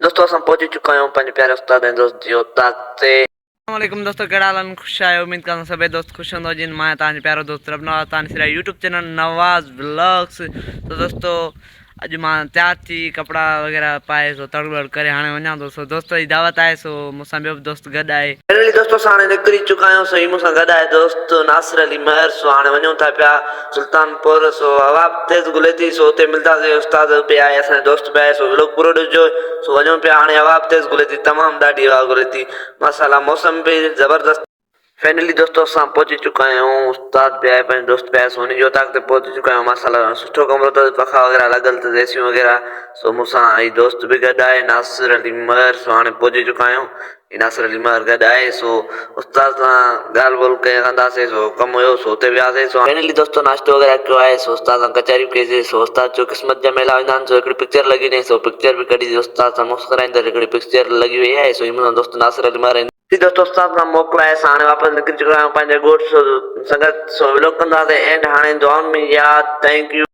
دوستو اسان پهچي چڪا آهيون پنهنجي پياري استاد ۽ دوست جي اوطاق تي. السلام عليڪم دوستو ڪهڙا حال آهن خوش آهيو اميد ڪندم سڀئي دوست خوش هوندو جن مان توهان جو پيارو دوست رب نواز توهان ڏسي رهيا يوٽيوب چينل نواز ولاگس تو دوستو اڄ مان تيار ٿي ڪپڙا وغيره پائي سو تڙ وڙ ڪري هاڻي وڃان ٿو سو دوست جي دعوت آهي سو مون سان ٻيو به دوست گڏ آهي. فائنلي دوستو اسان هاڻي نڪري چڪا آهيون سو هي مون سان گڏ آهي دوست ناصر علي مهر سو هاڻي وڃون ٿا پيا سلطان پور سو هوا به تيز گهلي ٿي سو اتي ملداسي استاد به آهي اسان جو دوست به آهي سو ولوگ پورو ڏسجو سو وڃون پيا هاڻي هوا به تيز گهلي ٿي تمام ڏاڍي هوا گهلي ٿي ماشاءالله موسم به زبردست. فائنلي دوستو اسان پهچي چڪا آهيون استاد به آهي پنهنجو دوست به آهي سو هن جي اوطاق تي پهچي چڪا آهيون ماشاءالله سٺو ڪمرو اٿس پکا وغيره لڳل اٿس اي سيون وغيره سو مون سان هي دوست به گڏ آهي ناصر علي مهر سو هاڻي پهچي چڪا آهيون هي ناصر علي مهر گڏ آهي سو استاد سان ڳالهه ٻولهه ڪئي ڪنداسين سو ڪم هيو سو اتي وياسين سو فائنلي دوستو ناشتو وغيره ڪيو آهي سو استاد سان ڪچهري به ڪئي سو استاد چيو قسمت جا ميلا ويندا آهن سو هڪڙي پڪچر لڳي وڃي سو پڪچر به ڪڍي استاد سان مسڪرائيندڙ هڪڙي پڪچر لڳي وئي آهي سو هي منهنجو دوست ناصر علي مهر جي دوستو استاد سان موڪلائي اسان هاڻي واپس نڪري چڪا آهيون پنهنجي ڳوٺ سو سنگت سو ولوگ ڪنداسين اينڊ هاڻي دعائن ۾ ياد thank you.